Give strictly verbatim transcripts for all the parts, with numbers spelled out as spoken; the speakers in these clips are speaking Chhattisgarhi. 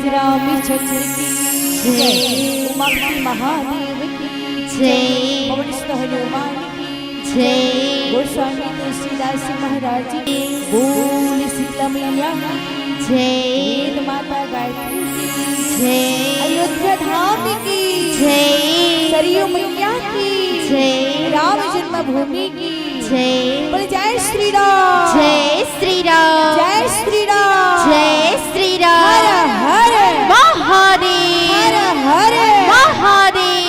रामचंद्र की जय। उमापति महादेव की जय। पवन सुत हनुमान की जय। गोस्वामी तुलसीदास महाराज की। बोल शीतला मैया की जय। वेद माता गायत्री की जय। अयोध्या धाम की जय। सरयू मैया की जय। राम जन्मभूमि की जय। बोले जय श्री राम। जय श्री राम। जय श्री राम। जय श्री राम। हर हर महादेव। हर हर महादेव।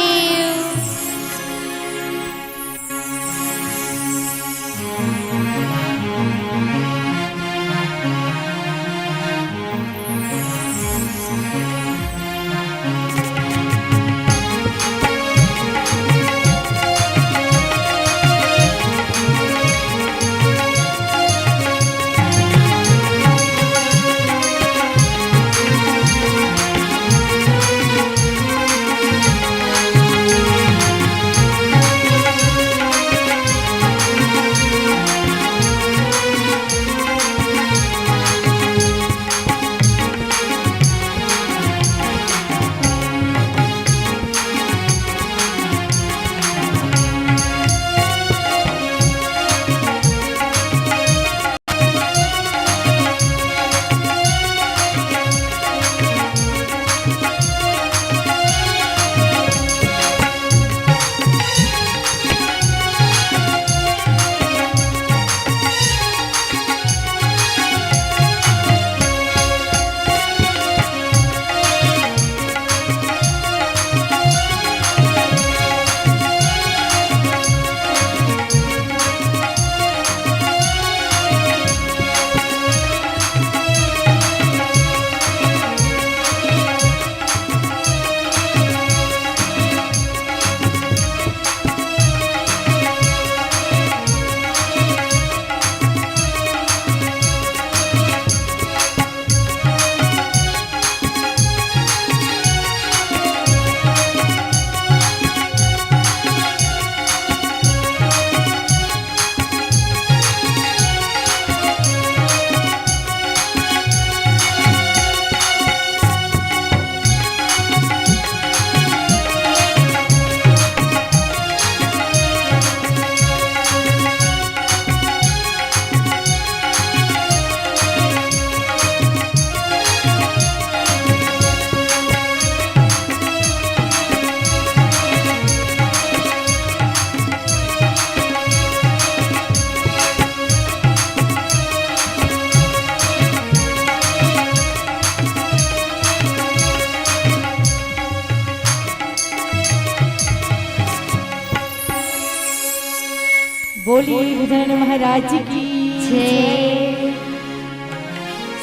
बोलिए गजानन महाराज की जय।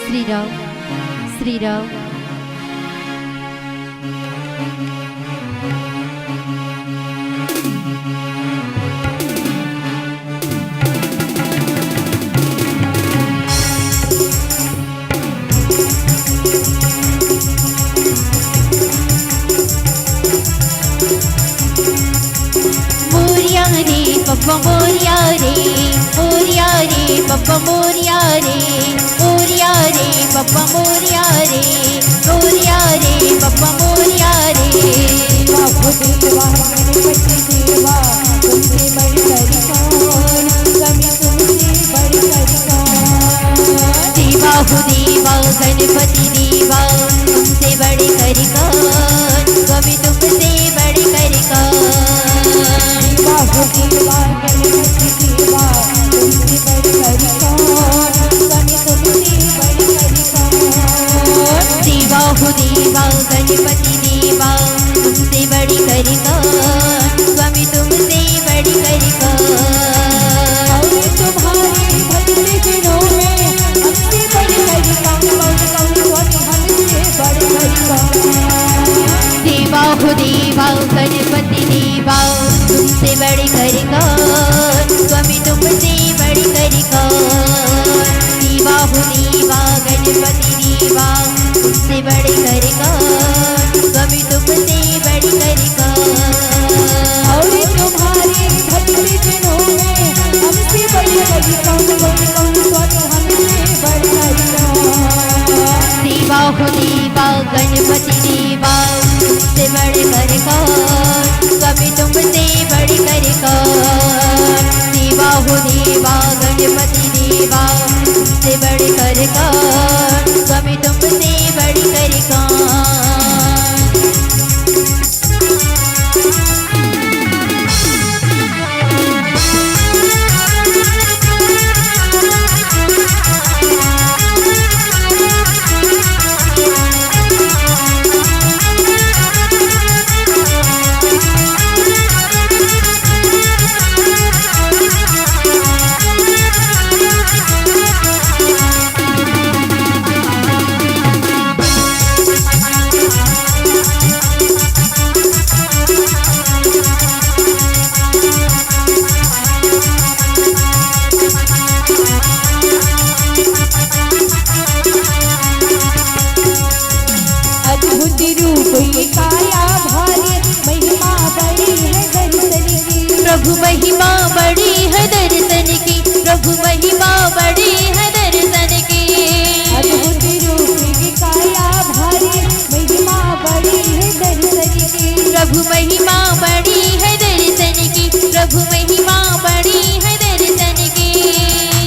श्री राम, श्री राम। मोरिया रे पप्पा मोरिया रे, मोरिया रे पप्पा मोरिया रे, मोरिया रे पप्पा मोरिया रे, मोरिया रे पप्पा मोरिया रे। बाबू देवा गणपति देवा, तुमसे बढ़कर कौन, स्वामी तुमसे बढ़कर कौन। देवा हो देवा गणपति देवा, तुमसे बढ़कर कौन, स्वामी तुमसे बढ़कर कौन। देवा हो देवा गणपति देवा, तुमसे बढ़कर कौन, स्वामी तुमसे बढ़कर कौन। देवा हो देवा गणपति देवा, तुमसे बढ़कर कौन, स्वामी तुमसे बढ़कर कौन। और तुम्हारे भक्त जनों में हमसे बढ़कर कौन, कौन, कौन, स्वामी हमसे बढ़कर कौन। देवा हो देवा गणपति देवा, तुमसे बढ़कर कौन, स्वामी तुमसे बढ़कर कौन। देवा हो देवा गणपति देवा, तुमसे बढ़कर कौन, स्वामी तुमसे बढ़कर कौन। और तुम्हारे भक्त जनों में हमसे बढ़कर कौन, कौन, कौन, स्वामी हमसे बढ़कर कौन। देवा हो देवा गणपति देवा, तुमसे बढ़कर कौन, स्वामी तुमसे बढ़कर कौन। देवा हो देवा, गणपति देवा, तुमसे बढ़कर कौन, स्वामी तुमसे बढ़कर कौन। अद्भुत रूप ये काया भारी, महिमा बड़ी है दर्शन की। प्रभु महिमा बड़ी है दर्शन की, प्रभु महिमा बड़ी है दर्शन की। अद्भुत रूप ये काया भारी, महिमा बड़ी है दर्शन की। प्रभु महिमा बड़ी है दर्शन की, प्रभु महिमा बड़ी है दर्शन की।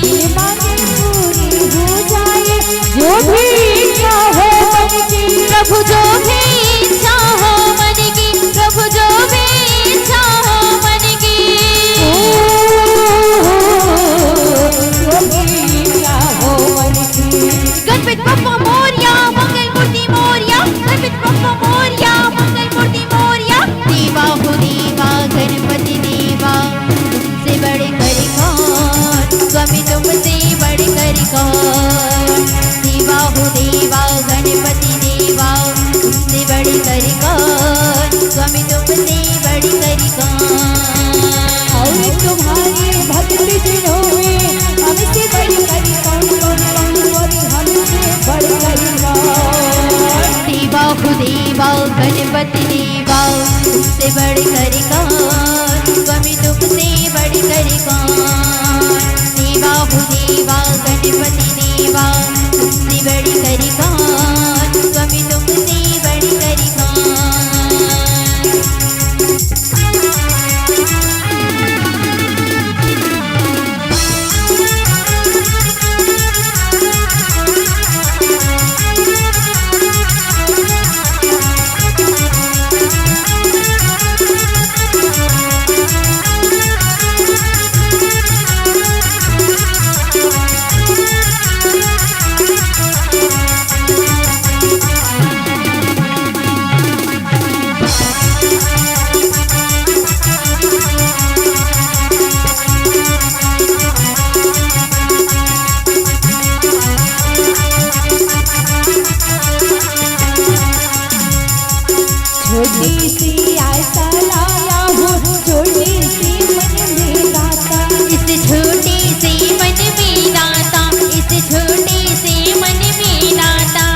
ये मांगे पूरी हो जाए, जो भी इच्छा हो मन की। प्रभु जो भी इच्छा हो मन की, प्रभु जो भी इच्छा हो मन की। जो भी इच्छा हो मन की। गणपति बप्पा मोरया, मंगल मूर्ति मोरया, गणपति बप्पा मोरया, मंगल मूर्ति मोरया। देवा हो देवा, गणपति देवा, तुमसे बढ़कर कौन, स्वामी तुमसे बढ़कर कौन। देवा हो देवा, गणपति देवा, तुमसे बढ़कर कौन, स्वामी तुमसे बढ़कर कौन। और तुम्हारे भक्त जनों में हमसे बढ़कर कौन, कौन, कौन, कौन, हमसे बढ़कर कौन। देवा हो देवा, गणपति देवा, तुमसे बढ़कर कौन, स्वामी तुमसे बढ़कर कौन। देवा हो देवा, गणपति देवा, तुमसे बढ़कर कौन, स्वामी तुमसे बढ़कर कौन। छोटी सी आशा लाया हूँ, छोटी सी मन में दाता। इस छोटे से मन में दाता, इस छोटे से मन में दाता।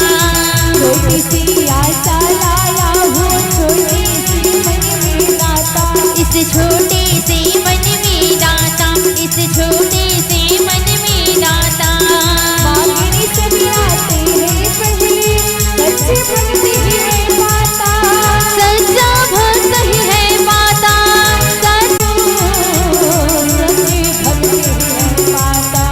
छोटी सी आशा लाया हूँ, छोटी सी मन में दाता। इस छोटे से मन में दाता, इस छोटे से मन में दाता। मांगनी सभी आते हैं पहले, सच्ची भक्ति ही है माता। सच्चा भक्त ही है माता, सच-, सच्ची भक्ति ही है माता।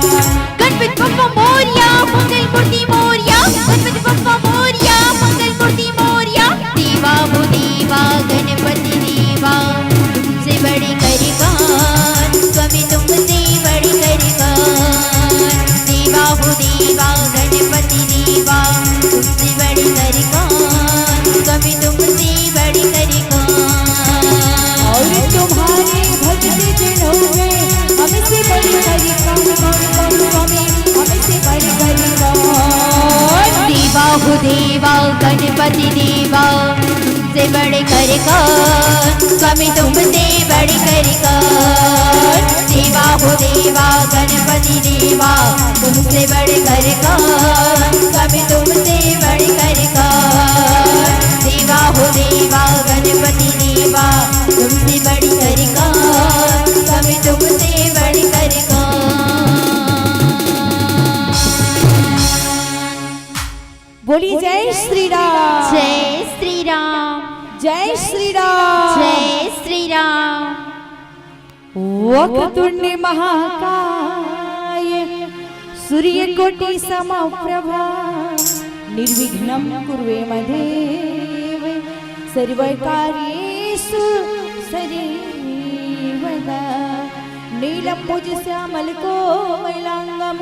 गणपति बप्पा मोरया, मंगल मूर्ति मोरया, गणपति बप्पा मोरया, मंगल मूर्ति मोरया। देवा हो देवा, गणपति देवा, तुमसे बढ़कर कौन, स्वामी तुमसे बढ़कर कौन। देवा हो देवा, गणपति देवा, तुमसे बढ़कर कौन, स्वामी तुमसे बढ़कर कौन। और तुम्हारे भक्त जनों में हमसे बढ़कर कौन, कौन, कौन, स्वामी, हमसे बढ़कर कौन। देवा हो देवा, गणपति देवा, तुमसे बढ़कर कौन, स्वामी तुमसे बढ़कर कौन। देवा हो देवा, गणपति देवा, तुमसे बढ़कर कौन, स्वामी तुमसे बढ़कर कौन। देवा हो देवा, गणपति देवा, तुमसे बढ़कर कौन, स्वामी तुमसे बढ़कर कौन। बोली जय श्री राम। जय श्री राम। जय श्री राम। जय श्री राम। वक्रतुंड महाकाय सूर्यकोटि समप्रभा निर्विघ्नं कुरु मे देव सर्वकार्येषु सर्वदा। नीलाम्बुजश्यामलकोमलांगं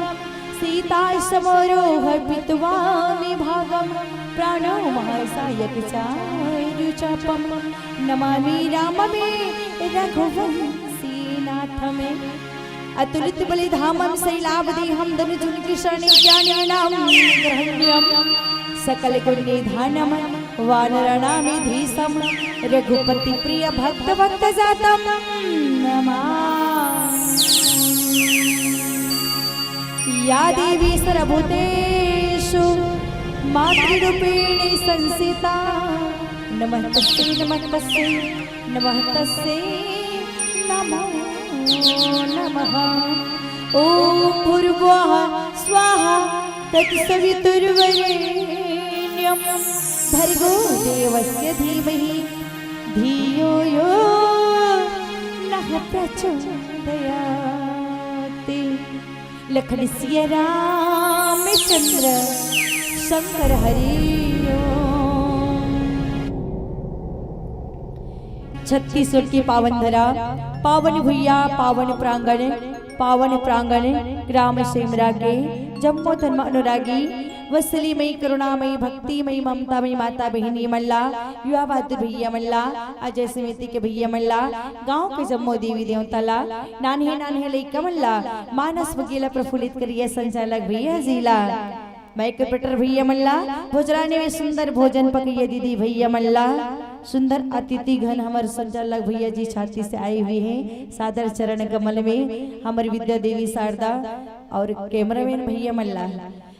सीतासमारोह पीत्वा मे भागं प्राणौ महासायक चारुचापं नमामि राम मे रघुवंशीनाथ मे। अतुलित बलिधामं शैलावदेहं दनुजवनकृशानुं ज्ञानिनां ग्रहणीयं सकलगुणनिधानं वानराणामीशं रघुपतिप्रियभक्तवत्सलं नमामि। या देवी सर्वभूतेषु मातृरूपेण संस्थिता नमः तस्यै नमः तस्यै नमः तस्यै नमो नमः। ॐ भूर्भुवः स्वाहा तत्सवितुर्वरेण्यं भर्गो देवस्य धीमहि धियो यो नः प्रचोदयात्। लखन सिया रामचंद्र शंकर हरि ओम। छत्तीसगढ़ के पावन धरा, पावन भुइया, पावन प्रांगण, पावन प्रांगण ग्राम सेमरा के जम्मो धर्म अनुरागी वत्सलीमयी करुणामयी भक्तिमयी ममतामयी माता बहिनी मन ला, युवा बहादुर भैया मन ला, अजय समिति के भैया मन ला, गांव के जम्मो देवी देवता ला, नान्हे नान्हे लइका मन ला, मानस भगिया ला प्रफुल्लित करिया संचालक भैया जी ला, माइक ऑपरेटर भैया मन ला, भोजराने में सुंदर भोजन पकैया दीदी भैया मन ला, सुंदर अतिथि घन हमर संचालक भैया जी छाती से आए हुए हैं, सादर चरण कमल में हमर विद्या देवी शारदा और कैमरामैन भैया मन ला,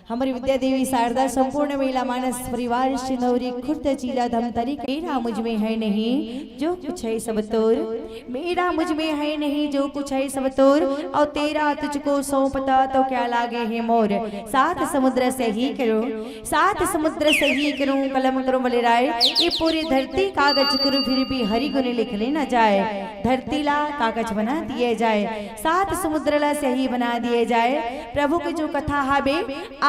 हमर विद्या देवी शारदा, संपूर्ण मेला मानस परिवार, सिंधौरी, खुर्द, जिला धमतरी। मेरा मुझ में है नहीं, जो कुछ है सब तोर। मेरा मुझ में है नहीं, जो कुछ है सब तोर। और तेरा तुझको सौंपता तो क्या लागे है मोर। सात समुद्र सही करूं, सात समुद्र सही करूं, कलम करूं बलिराय। ये पूरी धरती कागज करूं, फिर भी हरि गुण लिखने न जाए। धरती ला कागज बना दिए जाए, सात समुद्र ला सही बना दिए जाए। प्रभु के जो कथा हाबे,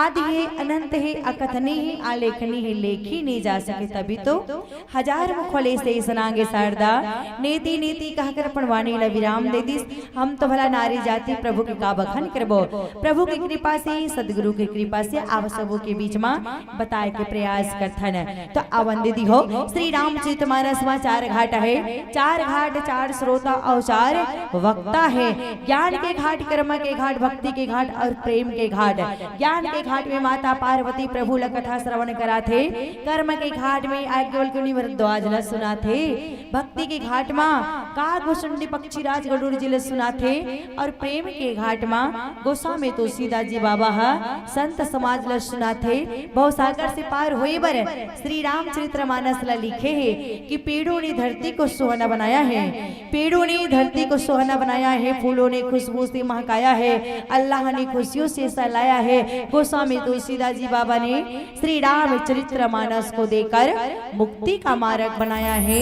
आदि हे, अनंत हे, अकथनीय हे, आलेखनीय हे, लेखे नहीं जा सके। तभी तो हजार मुख वाले से सनागे शारदा, नेति नेति कहकर अपन वाणी ला विराम दे दिस। हम तो भला नारी जाति प्रभु के का बखान करबो। प्रभु की कृपा से, सदगुरु की कृपा से आप सबो के बीच मा बताए के प्रयास करथन। तो आवन दीदी हो, श्री रामचरित मानस मा चार घाट हे, चार घाट, चार श्रोता और चार वक्ता हे। ज्ञान के घाट, कर्म के घाट, भक्ति के घाट और प्रेम के घाट। ज्ञान के घाट में माता पार्वती प्रभु ला कथा श्रवण कराथे, कर्म के घाट में याज्ञवल्क्य मुनि भरद्वाज ला सुनाथे, भक्ति के घाट मा काग भुसुंडी पक्षीराज गरुड़ जी ला सुनाथे और प्रेम के घाट मा गोस्वामी तुलसीदास जी बाबा ह संत समाज ला सुनाथे। भवसागर से पार होए बर श्री रामचरित्र मानस ला लिखे हे कि पेड़ों ने धरती को सुहाना बनाया है, पेड़ों ने धरती को सुहाना बनाया है, फूलों ने खुशबू से महकाया है, अल्लाह ने खुशियों से सहलाया है। गोस्वामी तुलसीदास जी बाबा ने श्री रामचरित्र मानस को देकर मुक्ति का मार्ग बनाया है,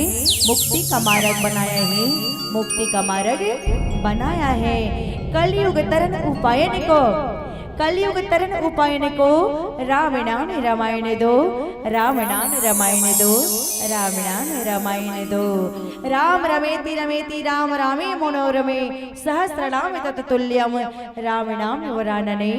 मुक्ति का मार्ग बनाया है, मुक्ति का मार्ग बनाया है। कलयुग तरन उपायन को, कलयुग तरन उपायन को, राम नाम रमायन दो, राम नाम रमायन दो, राम नाम रमायन दो। राम रमेति रमेति राम रामे मनोरमे, सहस्रनाम तत्तुल्यम, राम नाम वरानने,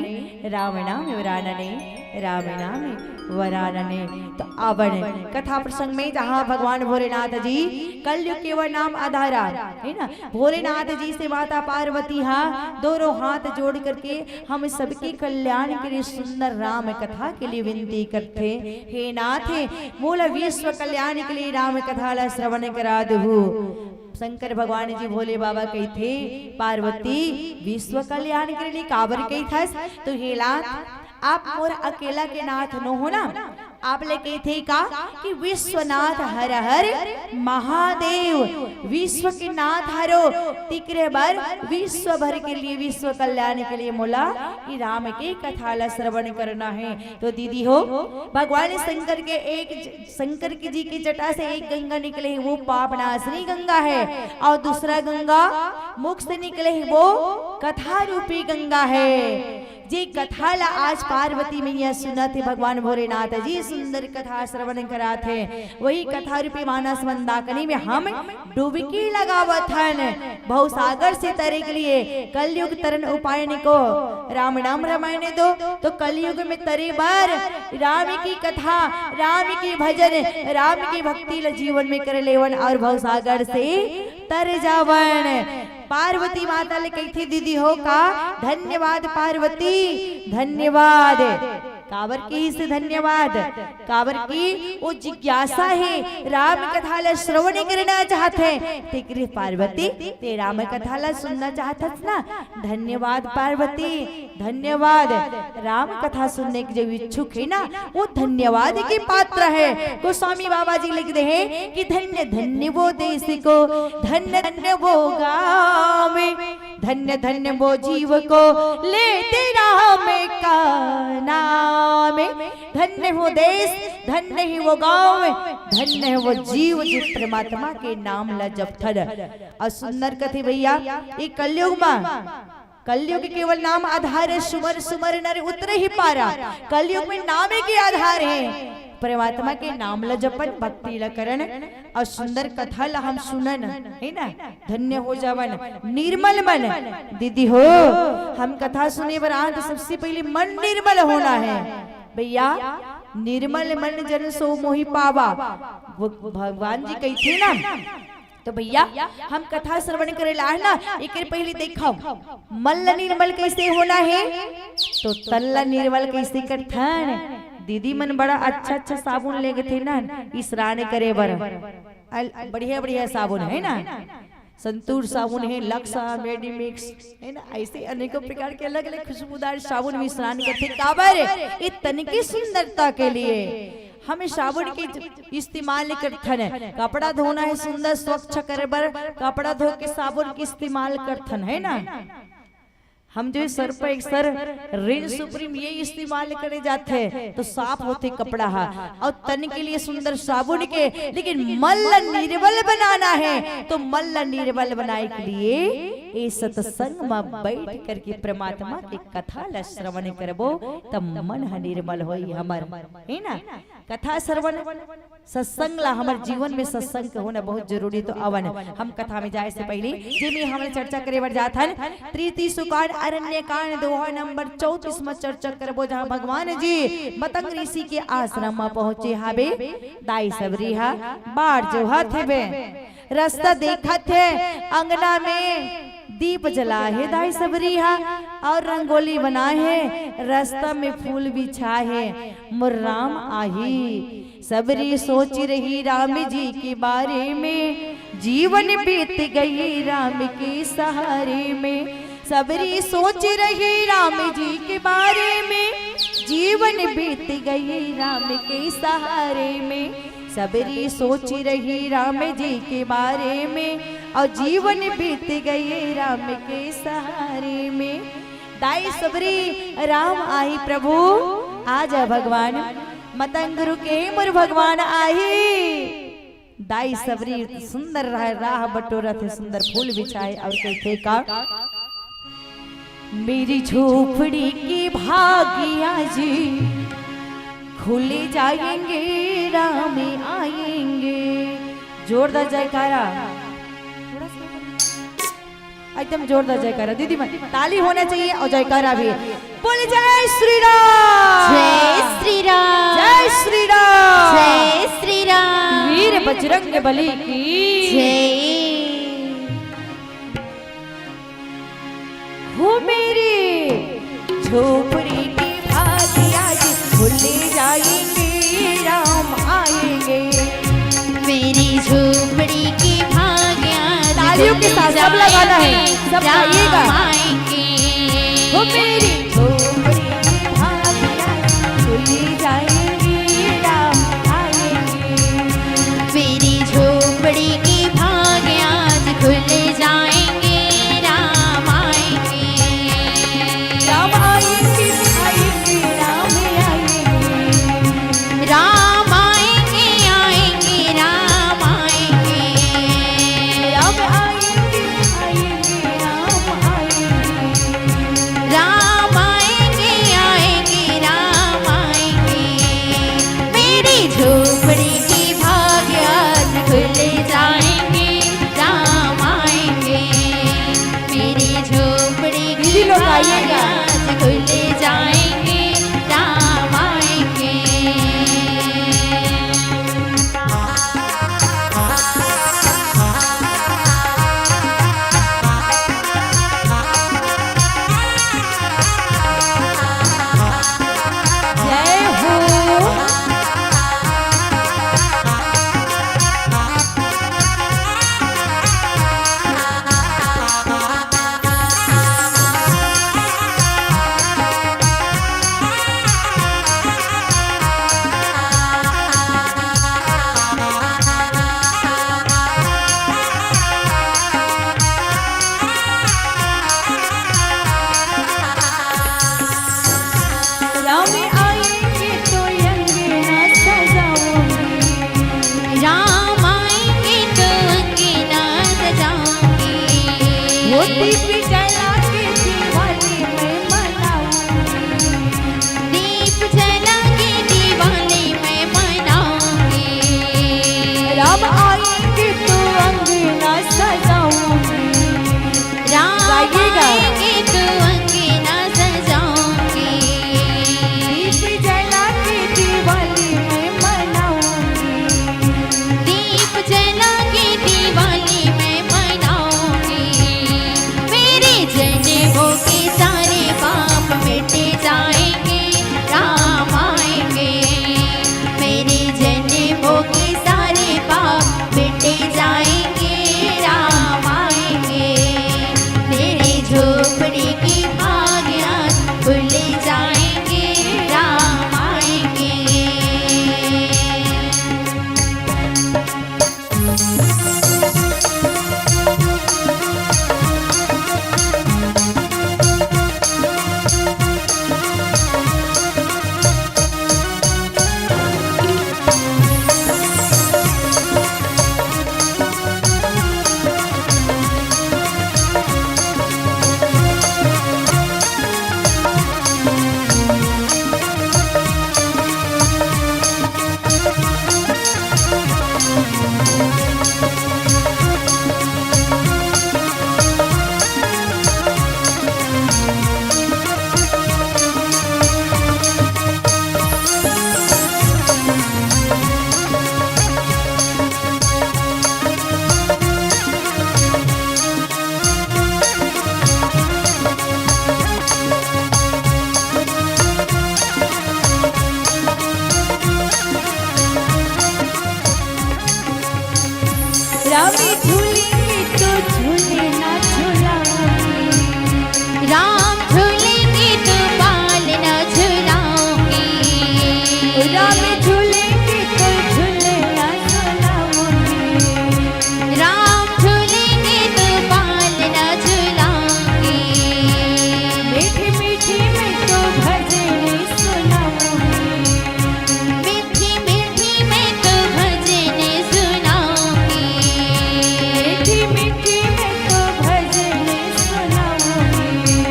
राम नाम वरानने, राम नाम वरानने। तो आवन कथा प्रसंग में जहाँ भगवान भोलेनाथ जी कलयुग के वर नाम आधारा, है ना, भोलेनाथ जी से माता पार्वती हा दोनों हाथ जोड़ करके हम सबके कल्याण के लिए सुंदर राम कथा के लिए विनती करथे। हे नाथ, मोला विश्व कल्याण के लिए राम कथा ला श्रवण करा दहू। शंकर भगवान जी भोले बाबा कहिथे, पार्वती विश्व कल्याण के लिए काबर कहिथस? तो हे नाथ, आप मोर अकेला के नाथ नो हो ना, आप ले कहिथे का कि विश्वनाथ हर हर महादेव, विश्व के नाथ हरो, तिकरे बर विश्व भर के लिए, विश्व कल्याण के लिए मोला ये राम के कथा ला श्रवण करना है। तो दीदी हो, भगवान शंकर के एक ज-, शंकर की जी की जटा से एक गंगा निकले है, वो पाप नाशनी गंगा है, और दूसरा गंगा मुख से निकले है, वो कथा रूपी गंगा है। जे कथा ला आज पार्वती मैया सुनत हे, भगवान भोलेनाथ जी सुंदर कथा श्रवण करात हे, वही कथा रूपी मानस मंदाकिनी में हम डुबकी लगावत हन, भवसागर से तरे के लिए। कलयुग तरन उपाय निको, राम नाम रमायन दो। तो कलयुग में तरे बर राम की कथा, राम की भजन, राम की भक्ति ल जीवन में कर लेवन और भवसागर से तर जावन। पार्वती माता ले कहिथे दीदी हो का, "धन्यवाद पार्वती, धन्यवाद।" काबर किहिस धन्यवाद? काबर कि वो जिज्ञासा हे, राम कथा ला श्रवण करना चाहत हे। तेकरे पार्वती, ते राम कथा ला सुनना चाहत हस ना? धन्यवाद पार्वती, धन्यवाद। राम कथा सुनने के जो इच्छुक हे ना, वो धन्यवाद के पात्र हे। गोस्वामी बाबा जी लिख दे हे कि धन्य धन्य वो देश को, धन्य धन्य वो गाँव, धन्य धन्य वो जीव को लेते राम का नाम। धन्य वो देश, धन्य ही वो गाँव, धन्य है वो जीव जो परमात्मा के नाम ला जपथन। अउ सुंदर कथे भैया, ये कलयुग मा, कलयुग केवल नाम आधार है, सुमर सुमर नर उतरे ही पारा। कलयुग में नामे के आधार है, परमात्मा के नाम ला जपन, भक्ति ला करन, अउ सुंदर कथा ला हम सुनन, है ना, धन्य हो जावन। निर्मल मन, दीदी हो, हम कथा सुने बर आन तो सबसे पहले मन निर्मल होना है भैया। निर्मल मन जन सो मोहि पावा, वो भगवान जी कहिथे ना। तो भैया, हम कथा श्रवण करे ला आए ना, एकर पहले देखो मन ला निर्मल कैसे होना है, तो तन ला निर्मल कैसे करथन। दीदी मन बड़ा अच्छा अच्छा साबुन लेगथे ना स्नान करे बर, अल-, बढ़िया बढ़िया साबुन है ना, संतूर साबुन है, लक्स, मेडिमिक्स है ना, ऐसे अनेकों प्रकार के अलग अलग खुशबूदार साबुन में स्नान करथे। काबर? ये तन की सुंदरता के लिए हम साबुन के इस्तेमाल करथन। कपड़ा धोना है सुंदर स्वच्छ करे बर, कपड़ा धो के साबुन के इस्तेमाल करथन, है ना। हम जो सर पे एक सर रिन सुप्रीम ये इस्तेमाल करे जाथे तो साफ होथे कपड़ा हा, अउ तन के लिए सुंदर साबुन के। लेकिन मन ला निर्मल बनाना है, तो मन ला निर्मल बनाए के लिए ए सत्संग में बैठ करके परमात्मा के कथा ला श्रवण करबो, तब मन ह निर्मल होई हमर, है ना। कथा श्रवण सत्संग ला हमर जीवन में सत्संग के होना बहुत जरूरी। तो अवन हम कथा में जाए से पहले जेमे हमन चर्चा करे बर जाथन, तृतीय सुकांड, अरण्य कांड, दोहा नंबर चौंतीस में चर्चा करबो, जहाँ भगवान जी मतंग ऋषि के आश्रम में पहुंचे हाबे। दाई सबरी हा बाट जोहत हेबे, रास्ता देखत हे, अंगना में दीप जला हे दाई सबरी हा, अउ रंगोली बना हे, रास्ता में फूल बिछा हे, मोर राम आही। सबरी सोच रही राम जी के बारे में, जीवन बीत गई राम के सहारे में। सबरी सोच रही राम जी के बारे में, जीवन बीत गई राम के सहारे में। सबरी सोच रही राम जी के बारे में, अउ जीवन बीत गई राम के सहारे में। दाई सबरी राम आही प्रभु, आ जा भगवान, मतंग रुके मोर भगवान आही। दाई सबरी सुंदर राह, राह बटोरत हे, सुंदर फूल बिछाए अउ कहिथे का, मेरी झोपड़ी के भाग आज खुल जाएंगे, राम आएंगे। जोरदार जयकारा, एकदम जोरदार जयकारा दीदी मन, ताली होना चाहिए अउ जयकारा भी। बोल जय श्री राम, जय श्री राम, जय श्री राम, जय श्री राम। वीर बजरंग बली की जय। हो मेरी झोपड़ी की भाग आज खुल जाएंगे, राम आएंगे। मेरी झोपड़ी की भाग आज तालियों के साथ सब लगाना है, सब गाइएगा। राम आएंगे। हो मेरी झोपड़ी की भाग आज खुल जाएंगे, राम गाइएगा। आज खुल जाएंगे राम आएंगे। जय हो। राम आएंगे तो अंगना सजाऊंगी। राम आएंगे तो अंगना सजाऊंगी। वो दीप जला के दिवाली मैं मनाऊंगी। दीप जला के दिवाली मैं मनाऊंगी। राम आएंगे तो अंगना सजाऊंगी। राम गाइएगा। आएंगे तो अंगना सजाऊंगी। दीप जला के दिवाली मैं मनाऊंगी। दीप जला के दिवाली मैं मनाऊंगी। मेरे जन्मों के सारे पाप मिट जाएंगे, राम आएंगे। मेरे जन्मों के सारे पाप मिट जाएंगे, राम आएंगे। मेरे झोपड़ी की भागियां खुल जाएंगे, राम आएंगे। राम झूलेंगे तो झूले ना झुलाऊंगी। राम झूलेंगे तो बाल ना झुलाऊंगी। राम झूलेंगे तो झूले ना झुलाऊंगी। राम झूलेंगे तो बाल ना झुलाऊंगी। मीठी मीठी मैं तो भजन सुनाऊंगी। मीठी मीठी मैं तो भजन सुनाऊंगी। मीठी मीठी मैं तो भजन सुनाऊंगी।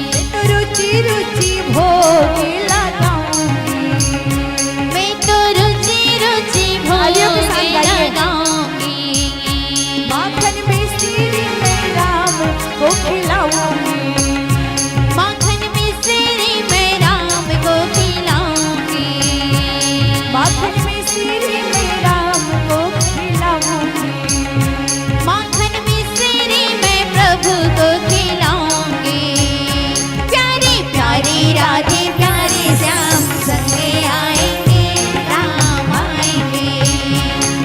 मैं तो रुचि रुचि भोग लगाऊंगी। मैं तो रुचि रुचि भोग लगाऊंगी। माखन मिश्री मैं राम को खिलाऊंगी। माखन मिश्री मैं राम को खिलाऊंगी। माखन मिश्री मैं राम को खिलाऊंगी। माखन मिश्री मैं प्रभु को खिलाऊंगी। प्यारे प्यारे राधे प्यारे श्याम संगे आएंगे, राम आएंगे।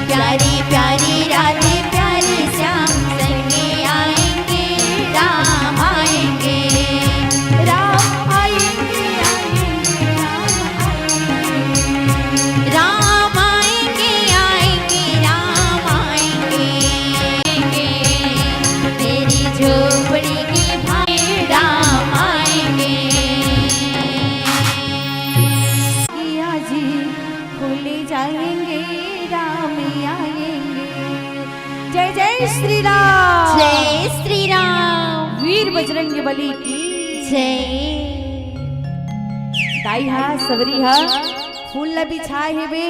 प्यारे प्यारे राधे प्यारे श्याम संगे आएंगे, राम आएंगे। राम आएंगे, आएंगे, राम आएंगे। राम आएंगे, आएंगे, राम आएंगे। तेरी झोपड़ी के भाई राम आएंगे। किया जी खुल जाएंगे, राम आएंगे। जय जय श्री राम। जय श्री राम। वीर बजरंग बली की जय। दाई हा, सबरी हा, फूल ल बिछाए हे बे,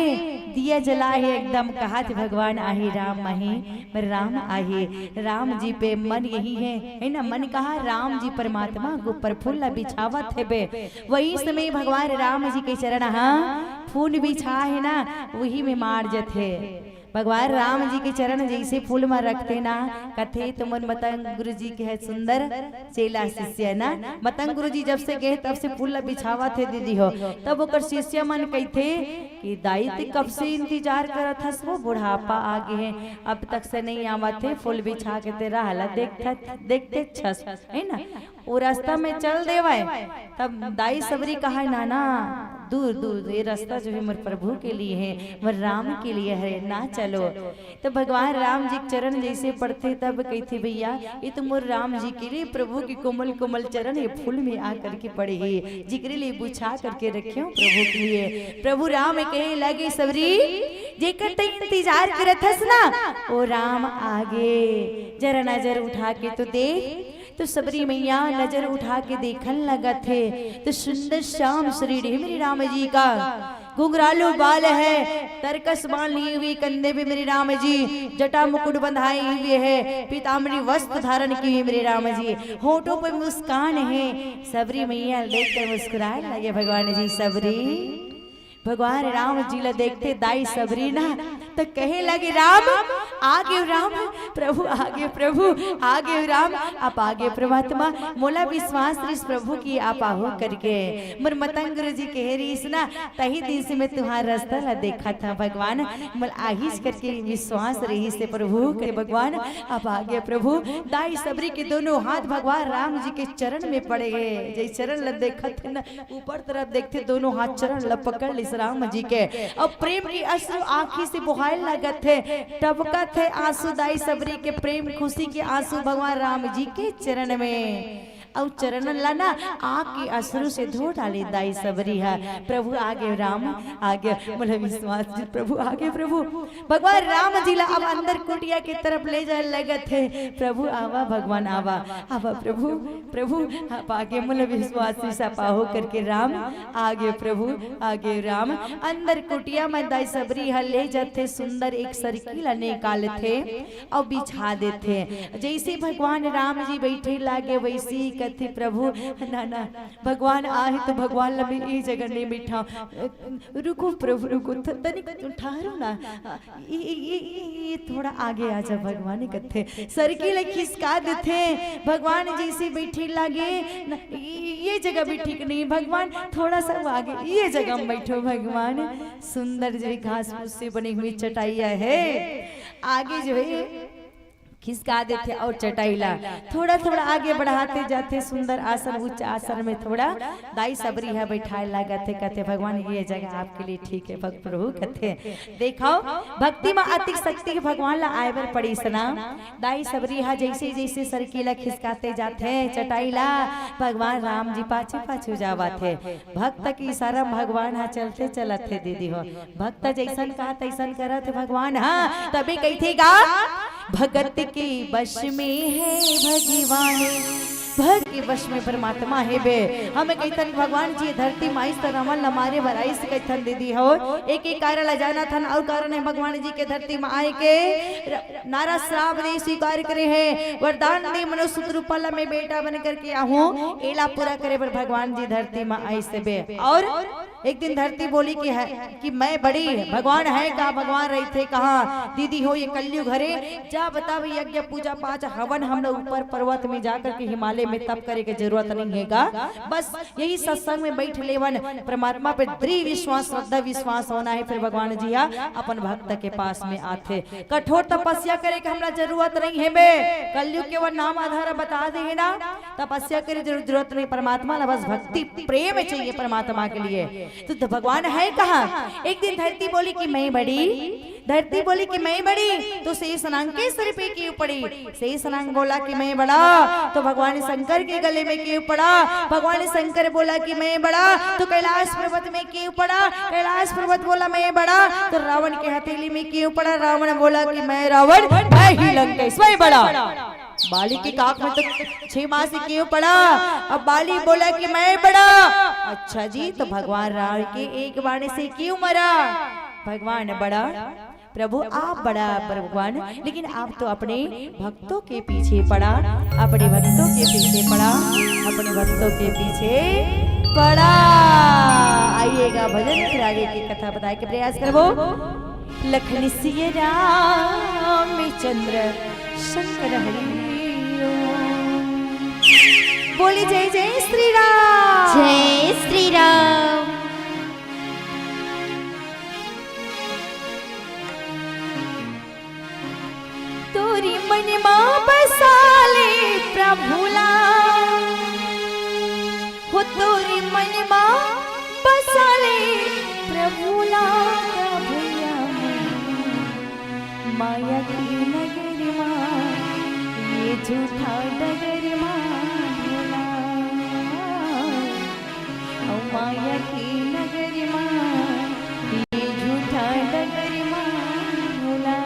दिया जला हे एकदम, कहा थे भगवान आहे राम आहे, राम आहे, राम जी पे मन यही है, है ना, मन कहा राम जी परमात्मा गो पर फूल ल बिछावत हे बे, वही समय भगवान राम जी के चरण हा फूल बिछा हे ना, वही में मार जथे। भगवान राम जी के चरण जैसे फूल म रखते ना, कथे तो मोर मतंग गुरु जी के है सुंदर चेला शिष्य ना। मतंग गुरु जी जब से गए तब से फूल ल बिछावत हे दीदी हो। तब ओकर शिष्य मन कहिथे कि दाई ते कब से इंतजार करत हस, वो बुढ़ापा आ गे हे, अब तक से नहीं आवत हे, फूल बिछा के तेरा हालत देखत, देखते छस, है ना। वो रास्ता में चल देवय, तब दाई सबरी कहा, ना ना, दूर दूर, ये रास्ता जो है मोर प्रभु के लिए है, मोर राम के लिए है, ना चलो। तो भगवान राम जी के चरण जैसे पड़थे तब कहिथे, भैया ये तो मोर राम जी के लिए, प्रभु के कोमल कोमल चरण ये फूल में आ करके पड़े हे, जिकरे लिए बिछा करके रखे हो प्रभु के लिए। प्रभु राम कहे लगे, सबरी जेकर ते इंतजार करत हस ना, वो राम आगे, जरा नजर उठा के तो देख, तो सबरी मैया नजर उठा के देखन लगत हे, तो सुंदर श्याम शरीर हे मेरे राम जी का, घुंघरालू बाल है, तरकस बाण लिए हुए कंधे पे मेरे राम जी, जटा मुकुट बंधाए हुए है, पीताम्बरी वस्त्र धारण किए हुए मेरे राम जी, होठों पे मुस्कान है। सबरी मैया ल देख के मुस्कुराए लगे भगवान जी। सबरी भगवान राम जी ल देखते दाई सबरी ना, त कहे लगे, राम आगे, राम प्रभु आगे, प्रभु आगे, राम आप आगे, परमात्मा मोला विश्वास रिस प्रभु कि आप आहू करके। मोर मतंग गुरु जी कहे रिस ना, तही दिन से मैं तुम्हार रास्ता ला देखत हंव भगवान, मोला आहिस करके विश्वास रहिस हे प्रभु के। भगवान आप आगे, प्रभु। दाई सबरी के दोनों हाथ भगवान राम जी के चरण में पड़े हे, जय चरण ला देखत हे ना, ऊपर तरफ देखथे, दोनों हाथ चरण ल पकड़ लिस राम जी के। अब प्रेम के अश्रु आँखी से बोहाय लगत हे, टपकत हे आंसू दाई सबरी के, प्रेम खुशी के आंसू भगवान राम जी के चरण में। अउ चरण ला ना आँख के अश्रु से धो डाले दाई सबरी हा। प्रभु आगे, राम आगे, मोला विश्वास हे प्रभु आगे, प्रभु। भगवान राम जी ला अब अंदर कुटिया के तरफ ले जाए लगत हे। प्रभु आवा, भगवान आवा, आवा प्रभु, प्रभु आप आगे, मोला विश्वास हे, आप आहू करके। राम आगे, प्रभु आगे, राम। अंदर कुटिया में दाई सबरी ह ले जाथे, सुंदर एक सरकी ला निकालथे अउ बिछा देथे। जैसे भगवान राम जी बैठे लागे वैसे ही कथे, प्रभु ना ना, भगवान आहे तो भगवान ला मैं ये जगह नहीं बैठा, रुको प्रभु रुको, थ-, तनिक ठहरो ना। ये, ये, ये, ये, ये थोड़ा आगे आ जा भगवान, कथे। सरकी ला खिसका देथे। भगवान जैसे बैठे लागे न, ये, ये जगह भी ठीक नहीं भगवान, थोड़ा सा वो आगे, ये जगह में बैठो भगवान। सुंदर जो है घास फूस से बनी हुई चटाइया है, आगे जो है खिसका देथे अउ चटाई ला थोड़ा थोड़ा आगे बढ़ाते जाथे। सुंदर आसन, उच्च आसन में थोड़ा दाई सबरी ह बैठाए लागत हे, कथे, भगवान ये जगह आपके लिए ठीक है। भक्त प्रभु कथे, देखो भक्ति में अतिक शक्ति के भगवान ला आए बर पड़ीस ना। दाई सबरी ह जैसे जैसे सरकी ला खिसकाते जाथे चटाई ला, भगवान राम जी पाछू पाछू जावत हे। भक्त के इशारा में भगवान ह चलते चलत हे दीदी हो। भक्त जैसन कहा तैसन करत हे भगवान ह, तभी कहिथे गा, भगत के बस में है भगवान, भक्त के वश में परमात्मा हे बे। हमें कहिथन भगवान जी धरती में आइस त रावण ला मारे बर आइस कहिथन दीदी हो। एक एक कारण ला जानत हन, अउ कारण हे भगवान जी के धरती में आए के। र-, नारद श्राप दे, स्वीकार करे हे, वरदान दे, मनुष्य रूपा ला मैं बेटा बन करके आहूं, एला पूरा करे बर भगवान जी धरती में आइस बे। अउ एक दिन धरती बोली कि है कि मैं बड़ी, भगवान हे का, भगवान रहिथे कहाँ? दीदी हो, ये कलयुग हरे, जा बता भाई, यज्ञ पूजा पाठ हवन हम लोग ऊपर पर्वत में जा करके हिमालय में तप करे के जरूरत नहीं हे का। बस यही सत्संग में बैठ लेवन, परमात्मा पे दृढ़ विश्वास, श्रद्धा विश्वास होना हे, फिर भगवान जी हा अपन भक्त के पास में आथे। कठोर तपस्या करे के हमला जरूरत नहीं हे बे, कलयुग के वो नाम आधार बता दे हे ना, तपस्या करे जरू-, जरूरत नहीं, परमात्मा ला बस भक्ति प्रेम चाहिए परमात्मा के लिए। तो, तो भगवान हे कहाँ? एक दिन धरती बोली कि मैं बड़ी, धरती बोली कि मैं बड़ी, तो शेष नाग के सिर पे क्यों पड़ी? शेष नाग बोला कि मैं बड़ा, तो भगवान शंकर के गले में क्यों पड़ा? भगवान शंकर बोला कि मैं बड़ा, तो कैलाश पर्वत में क्यों पड़ा? कैलाश पर्वत बोला मैं बड़ा, तो रावण के हथेली में क्यों पड़ा? रावण बोला कि मैं रावण, मैं ही लंकेश, मैं बड़ा। बाली के काख में तो छह माह से क्यों पड़ा? अब बाली बोला कि मैं बड़ा। अच्छा जी, तो भगवान रावण के एक बाण से क्यों मरा? भगवान बड़ा, प्रभु आप बड़ा भगवान, लेकिन आप तो अपने भक्तों के पीछे पड़ा, अपने भक्तों के पीछे पड़ा, अपने भक्तों के पीछे पड़ा। आइएगा भजन, फिर आगे की कथा बताए के प्रयास करबो। लखन सिय रामचंद्र शंकर हरि ओम। बोली जय जय श्री राम। जय श्री राम। तोरी मन मा बसा ले प्रभु ला, हो तोरी मन मा बसा ले प्रभु ला, का भैया मोर माया की नगरी मा, ये झूठा डगर मा भोला। अउ माया की नगरी मा, ये झूठा डगर मा भोला।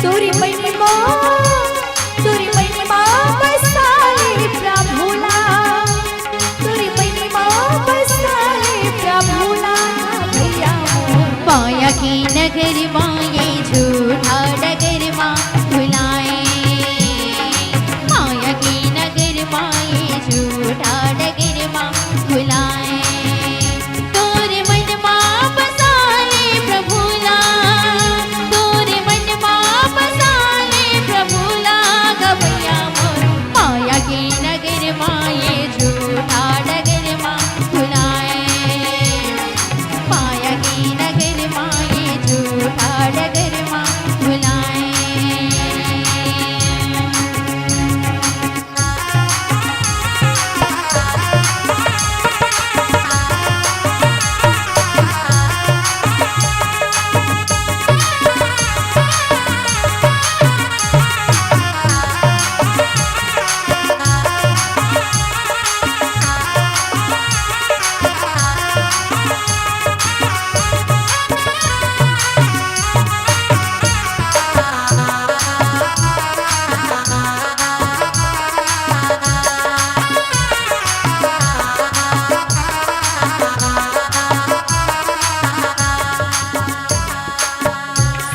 तोरी महिमा, तोरी महिमा बसा ले प्रभु ला, तोरी महिमा बसा ले प्रभु ला, भैया मोर। माया की नगरी मा ये झूठा डगर मा भुलाए, माया की नगरी मा ये झूठा डगर मा भुलाए। तोरे मन मा बसा ले प्रभु ला, तोरे मन मा बसा ले प्रभु ला, गवैया मोर। माया के नगर मा ये झूठा डगर मा भुलाए, माया के नगर मा ये झूठा डगर मा भुलाए।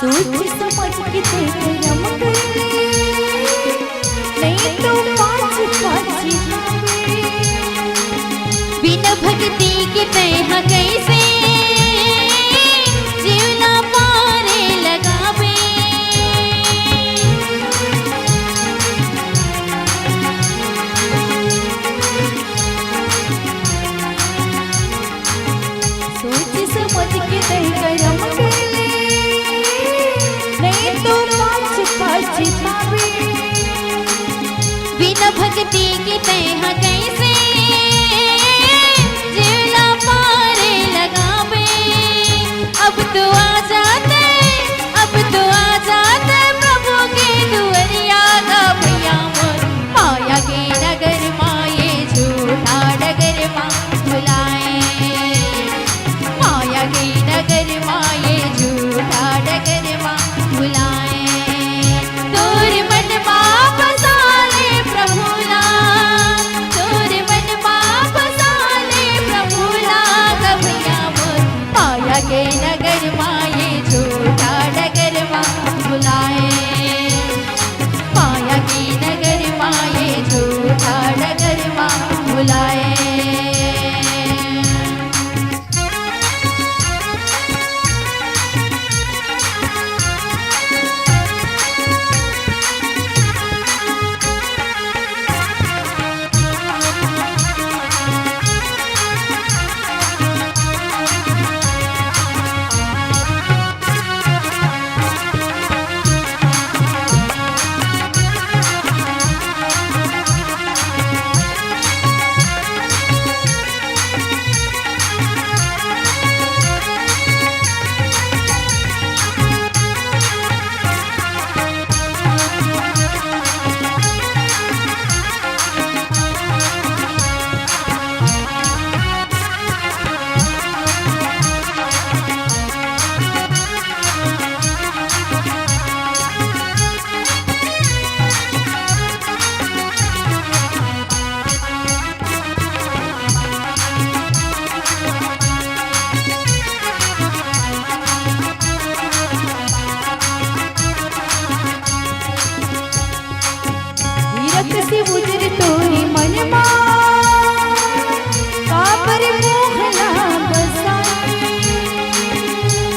सोच समझ के ते करम कर ले, नहीं तो पाछी पाछी आवे। बिना भक्ति के तैं ह कैसे जीवना पारे लगाबे। सोच समझ के तैं करम कर ले, नहीं तो पाछ पछताबे। बिना भक्ति के तैं ह कैसे जीवना पारे लगाबे। अब तो आ जाते, अब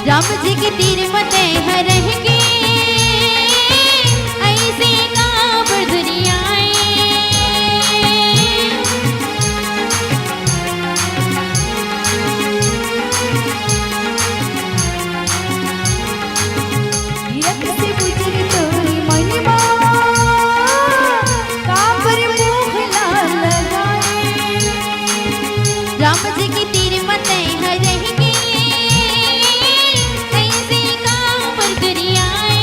राम जी के तीर म तैं ह रहिके, अइसे काबर दुरियाए। हीरा कइसे बुझे तोर मनमा, काबर मोह ला लगाए। राम जी के तीर म तैं ह रहिके, अइसे काबर दुरियाए।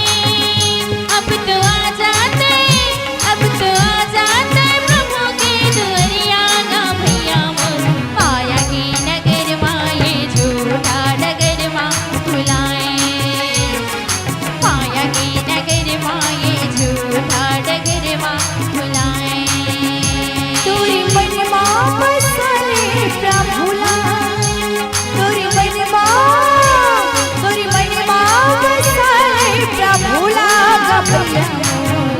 अब तो आ जाते, अब तो आ जाते प्रभु के दुआरिया गा भैया मोर। माया के नगर मा ये झूठा डगर मा भुलाए। माया के नगर मा ये झूठा डगर मा भुलाए। तोर मन मा बसले प्रभु ला, तोर मन मा, तोर मन मा बसले प्रभु ला गा भैया।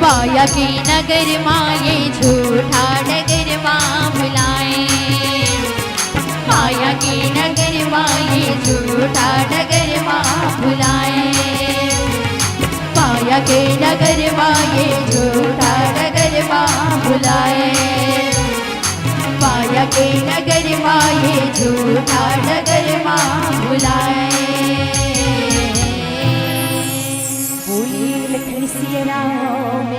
माया के नगर मा ये झूठा डगर मा भुलाए। माया के नगर मा ये झूठा डगर मा भुलाए। माया के नगर मा ये झूठा डगर मा भुलाए। माया के नगर मा ये झूठा डगर मा भुलाए। बोलिए लखन सिया राम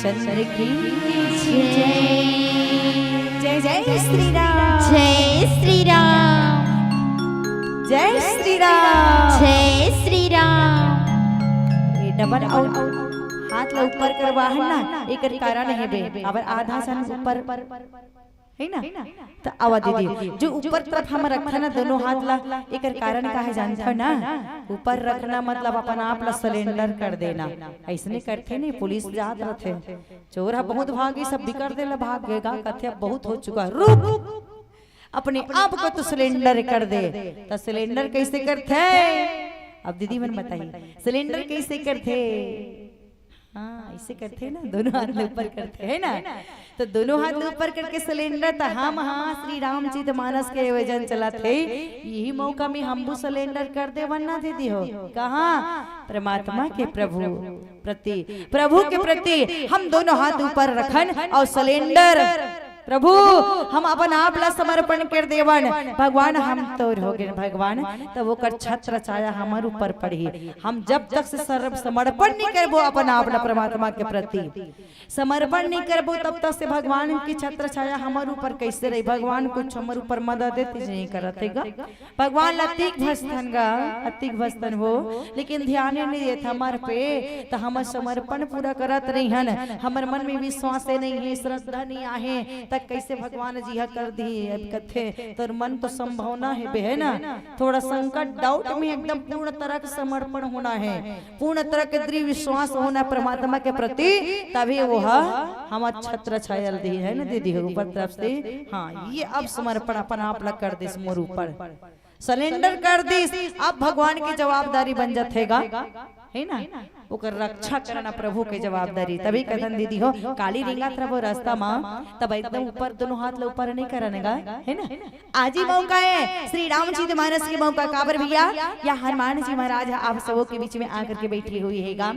चंद्र की जय। जय जय श्री राम। जय श्री राम। जय श्री राम। जय श्री राम। ये डबल आउट, हाथ ला ऊपर करवा हन ना, एकर कारण हे बे। अब आधा सन ऊपर, हे ना? त आवा दीदी, जो ऊपर तरफ हम रखथन ना दोनों हाथ ला, एकर कारण का हे जानथव ना? ऊपर रखना मतलब अपन आप ला सरेंडर कर देना। अइसने करथे नहीं, पुलिस जात रथे, चोर ह बहुत भागी, सब बिकर देला, भाग गे गा, कथे अब बहुत हो चुका, रुक, अपने आप को तो सरेंडर कर दे। त सरेंडर कइसे करथे? अब दीदी मन बताही, सरेंडर कइसे करथे? हाँ, अइसे करथे ना, दोनों हाथ ला ऊपर करथे, हे ना? त दोनों हाथ ला ऊपर करके सरेंडर, त हम, हाँ, श्री रामचरित मानस के आयोजन चलत हे, इही मौका में हमहू सरेंडर कर देवन ना दीदी हो। कहाँ? परमात्मा के प्रभु प्रति, प्रभु के प्रति हम दोनों हाथ ऊपर रखन अउ सरेंडर। प्रभु, हम अपन आप ला समर्पण कर देवन। भगवान, हम तोर हो गेन भगवान, तब ओकर छत्र छाया हमर ऊपर पड़ही। हम जब तक से सर्व समर्पण नहीं करबो अपन आप ला परमात्मा के प्रति, समर्पण नहीं करबो, तब तक से भगवान के छत्र छाया हमर ऊपर कइसे रही? भगवान कुछ हमर ऊपर मदद देते नहीं करत हे गा। भगवान ला अतिक भजथन गा, अतिक भजथन हो, लेकिन ध्यान नहीं देत हमर पे, त हमर समर्पण पूरा करत नहीं हन, हमर मन में विश्वास नहीं हे, श्रद्धा नहीं आहे, त कइसे भगवान जी ह कर दी? अब कथे, तोर मन तो संभावना हे बे, हे ना? थोड़ा संकट, डाउट में एकदम पूर्ण तरह के समर्पण होना हे, पूर्ण तरह के दृढ़ विश्वास होना परमात्मा के प्रति, तभी वो ह हमर छत्र छाया ल दी, हे ना दीदी हो, ऊपर तरफ से। हाँ, ये अब समर्पण अपन आप ला कर देस मोर ऊपर, सरेंडर कर दिस, अब भगवान के जवाबदारी बन जाथे गा, हे ना? ओकर रक्षा करना प्रभु के जवाबदारी। तभी कथन दीदी हो, काली रेंगत रहिबो रास्ता मा, तब एकदम ऊपर दोनों हाथ ला ऊपर नहीं करन गा, हे ना? आज ही मौका हे, श्री रामचरित मानस के मौका। काबर भैया, या हनुमान जी महाराज ह आप सबो के बीच में आकर के बैठी हुई हे गा,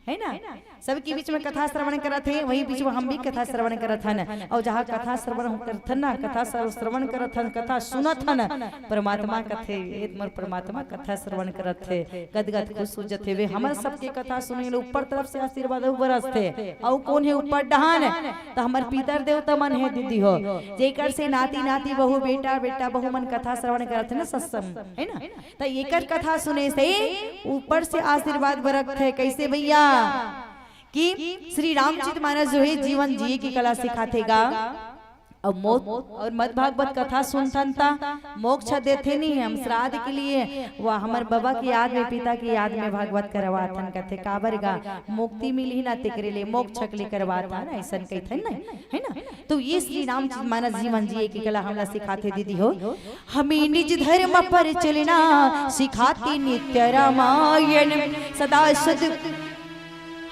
हे ना? सबके बीच में कथा श्रवण करत हे, वही बीच में हम भी कथा श्रवण करत हन। अउ जहाँ कथा श्रवण करत हन ना, कथा श्र-, श्रवण करत हन, कथा सुनत हन, परमात्मा कथे, "ए मोर परमात्मा, कथा श्रवण करत हे, गदगद खुश हो जथे वे।" हमर सबके कथा सुने ले ऊपर तरफ से आशीर्वाद बरसथे। अउ कोन हे ऊपर डहान? त हमर पितर देवता मन हे दीदी हो, जेकर से नाती नाती, बहू बेटा, बेटा बहू मन कथा श्रवण करत हे ना सत्संग, हे ना? त एकर कथा सुने से ऊपर से आशीर्वाद बरसथे। कइसे भैया? कि श्री रामचरित मानस जो हे जीवन जिए के कला सिखाथे गा। अउ मौत अउ मद भागवत कथा सुनथन त मोक्ष देथे नहीं, हम श्राद्ध के लिए, वा हमर बाबा के याद में, पिता के याद में भागवत करवाथन कथे। काबर गा? मुक्ति मिलही ना, तेकरे ले मोक्ष के लिए करवाथन, अइसन कहिथन ना, हे ना? त ये श्री रामचरित मानस जीवन जिए के कला हमला सिखाथे दीदी हो। हमें निज धर्म पर चलना सिखाती नित्य रामायण, सदा सद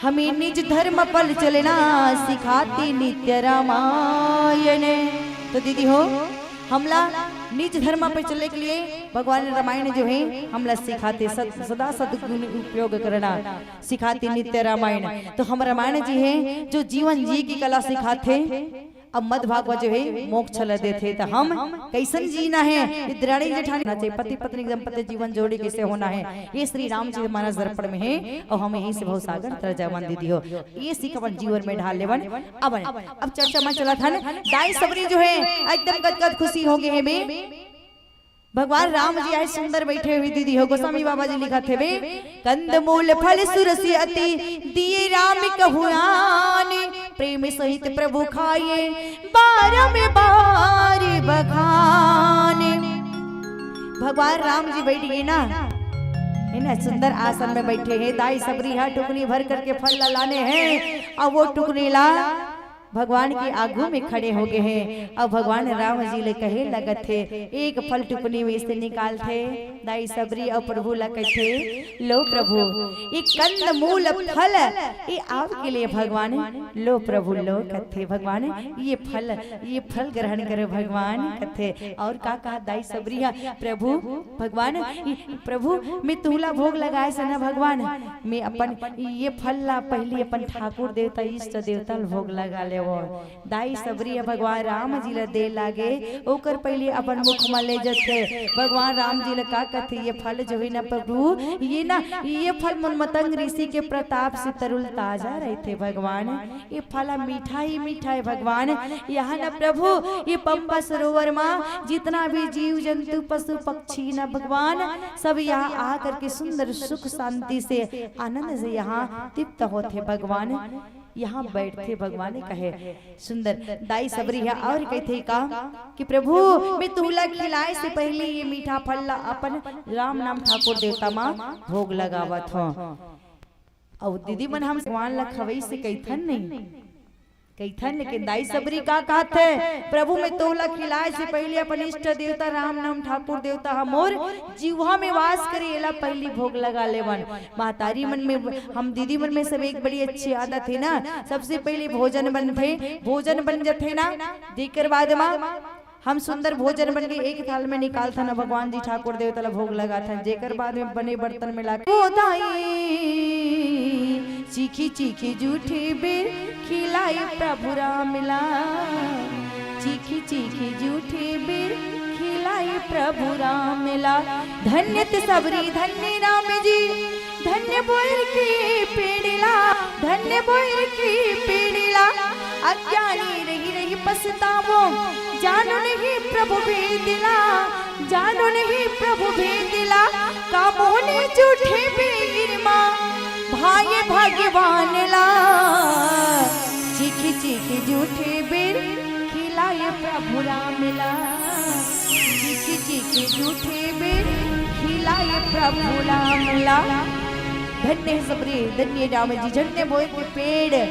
हमें निज धर्म पर चलना सिखाती नित्य रामायण। त दीदी हो, हमला निज धर्म पे चले के लिए भगवान रामायण जो है हमला सिखाथे, सद-, सदा सदगुण उपयोग करना सिखाथे नित्य रामायण। तो हम रामायण जी है जो जीवन जी की कला सिखाथे, अब मध्य भाग में जो है मोक्ष ल देथे। तो हम कैसन जीना है, इंद्राणी जेठानी ना चाहिए, पति पत्नी दंपति जीवन जोड़ी कैसे होना है, ये श्री राम जी हमारा दर्पण में है और हम यहीं से भवसागर तर जावन दीदी हो। ये सीख अपन जीवन में ढाल लेवन। अब अब चर्चा में चलत हन, दाई सबरी जो है एकदम गदगद खुशी हो गए हे बे। भगवान राम जी आए सुंदर बैठे हुए दीदी हो, गोस्वामी बाबा जी लिखत हे बे, कंद मूल फल सुरसि अति दिए राम कहु आन, प्रेम सहित प्रभु खाए बारम बार बखान। भगवान राम जी बैठ गए ना, है ना, सुंदर आसन में बैठे हैं। दाई सबरी हा टुकनी भर करके फल ला लाने हैं और वो टुकनी ला भगवान के आगू में खड़े हो गए हैं। अब भगवान राम जी ले कहे लगत हे, एक फल टुकनी में से निकालथे दाई सबरी और प्रभु ला कथे, लो प्रभु, ये कंद मूल फल, ये आपके लिए भगवान, लो प्रभु, लो कथे भगवान, ये फल, ये फल ग्रहण करो भगवान कथे। और का कहा दाई सबरी हा, प्रभु, भगवान, ये प्रभु, मैं तुहला भोग लगाए से ना भगवान, मैं अपन ये फल ला पहली अपन ठाकुर देवता, इष्ट देवता ल भोग लगा लेवो। दाई सबरी ह भगवान राम जी ल दे लागे, ओकर पहली अपन मुख म ले जथे। भगवान राम जी ल का कथे, ये फल जो है ना प्रभु, ये ना, ये फल मन मतंग ऋषि के प्रताप से तरुल ताजा रहथे भगवान। ये फल मीठा ही मीठा है भगवान। यहाँ ना प्रभु, ये पंबा सरोवर मा जितना भी जीव जंतु पशु पक्षी ना भगवान, सब यहाँ आ करके सुंदर सुख शांति से आनंद से यहाँ तृप्त होथे भगवान। यहाँ बैठथे भगवान कहे। सुंदर दाई सबरी ह और कहिथे का कि प्रभु, मैं तुहला खिलाए से पहले ये मीठा फल ला अपन राम नाम ठाकुर देवता मा भोग लगावत हूँ। अउ दीदी मन हम भगवान ला खवई से कहिथन नहीं, कहिथन, लेकिन दाई सबरी का कहत हे, प्रभु मैं तोला खिलाए से पहले अपन इष्ट देवता राम नाम ठाकुर देवता ह मोर जीवा में वास करे, एला पहली भोग लगा लेवन। महतारी मन में, हम दीदी मन में सब एक बड़ी अच्छी आदत है ना, सबसे पहले भोजन बनथे, भोजन बन जथे ना, देकर बाद मा हम सुंदर भोजन बन के एक थाल में निकालथन, भगवान जी ठाकुर देवता ला भोग लगाथन, जेकर बाद में बने बर्तन में ला के, ओ दाई, चीखी चीखी जूठी बेर खिलाई प्रभु राम ला, चीखी चीखी जूठी बेर खिलाई प्रभु राम ला। धन्य ते सबरी धन्य राम जी, धन्य बोइर के पेड़ ला, धन्य बोइर के पेड़ ला। अज्ञानी रही रही पछतावो, जानो नहीं प्रभु भेद ला, जानो नहीं प्रभु भेद ला। का मोहने जूठे बेर मा भाए भगवान ला, चीखी चीखी जूठे बेर खिलाए प्रभु राम ला, चीखी चीखी जूठे बेर खिलाए प्रभु राम ला। धन्य हे सबरी, धन्य राम जी, धन्य बोइर के पेड़,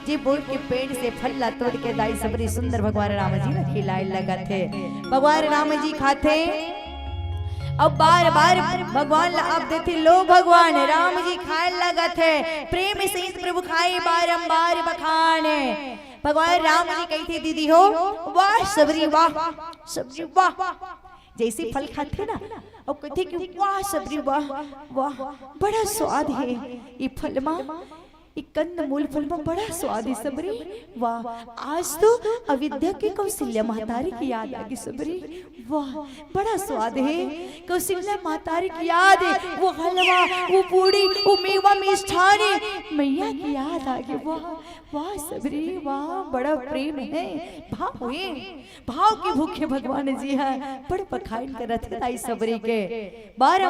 जे बोइर के पेड़ से फल ला तोड़ के दाई सबरी सुंदर भगवान राम जी ला खिलाए लगत हे। भगवान राम जी खाथे, अब बार बार भगवान ला आप देथे, लो भगवान राम जी खाए लगत हे, प्रेम सहित प्रभु खाए बारंबार बखान। भगवान राम जी कहिथे दीदी हो, वाह सबरी वाह, सबरी वाह, जैसे फल खाथे ना, अउ कहिथे कि वाह सबरी वाह, वाह, बड़ा स्वाद हे ये फल मा, ये कंद मूल फल मा बड़ा स्वाद हे सबरी। वाह, आज तो अविद्या के कौशल्या महतारी के याद आगे सबरी। वाह, बड़ा स्वाद हे कौशल्या महतारी के याद हे, वो हलवा, वो पूड़ी, वो मेवा मिष्ठान हे, मैया के याद आगे। वाह, वाह सबरी वाह, बड़ा प्रेम हे, भाव हे, भाव के भूखे भगवान जी ह, बड़ बखान करत हे दाई सबरी के। बार